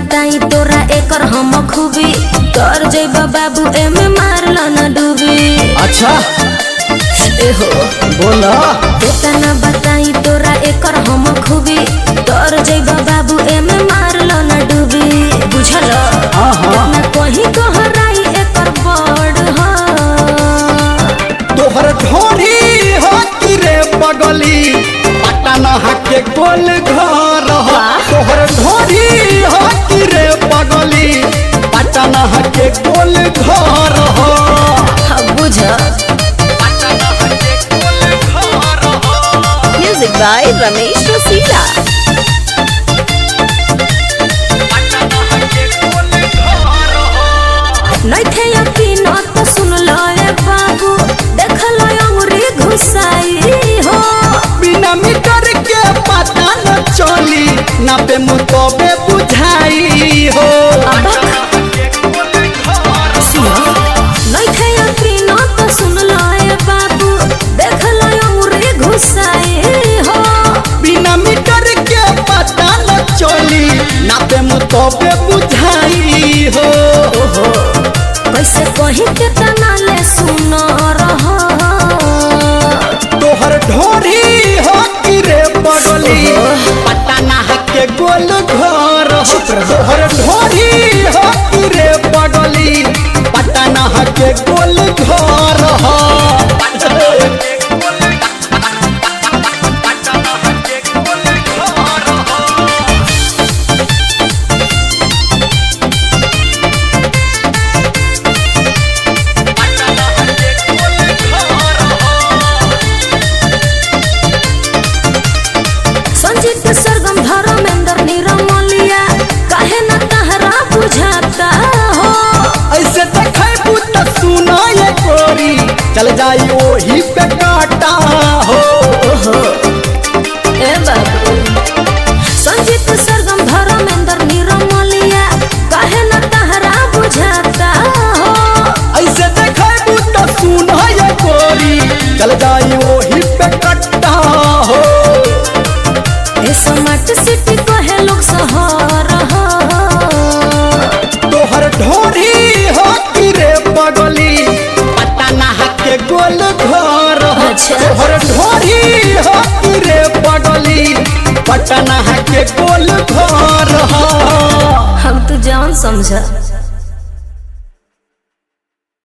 बताई तोरा एकर हम खूबी, तर जइबा बाबू एमे मारल न डूबी। अच्छा एहो बोला। केतना बताई तोरा एकर हम खूबी, तर जइबा बाबू एमे मारल न डूबी। बुझल? हाँ, हाँ। केतना कहीं गहराई एकर बड़ ह। तोहर ढोरी हो कि रे बगली पटना के गोल घर हो। तोहर ढोरी हो कि रे बगली पटना के गोल घर हो। हाँ, बुझ। Music by Ramesh Rosila. नइखे यकीन त सुन ल ए बाबू, देख ल अंगुरी घुसाई हो। बिना मीटर के पता न चली, नापे मुतबे बुझाई हो। नइखे यकीन त सुन ल ए बाबू, देख ल अंगुरी घुसाई हो। बिना मीटर के पता न चली, नापे मुतबे बुझाई हो। कैसे कहीं के तना ले सुन रह। तोहर ढोरी हो कि रे बगली पटना के गोल घर हो। तोहर ढोरी हो कि रे बगली पटना के गोल घर हो। संजीत सरगम धर्मेंद्र निरमलिया, काहे न तहरा बुझाता हो। ऐसे देखबू त सुना ये गोरी, चल जाई ओही पे काटा हो। ए बाबू संजीत सरगम धर्मेंद्र निरमलिया, काहे न तहरा बुझाता हो। ऐसे देखबू त सुना ये गोरी, चल जाई ओही पे कट्टा हो। ए स्मार्ट सिटी कहे लोग शहर हो। तोहर ढोरी हो कि रे बगली पटना के गोल घर हो। अच्छा। तोहर ढोरी हो कि रे बगली पटना के गोल घर हो। हम तू जान समझ।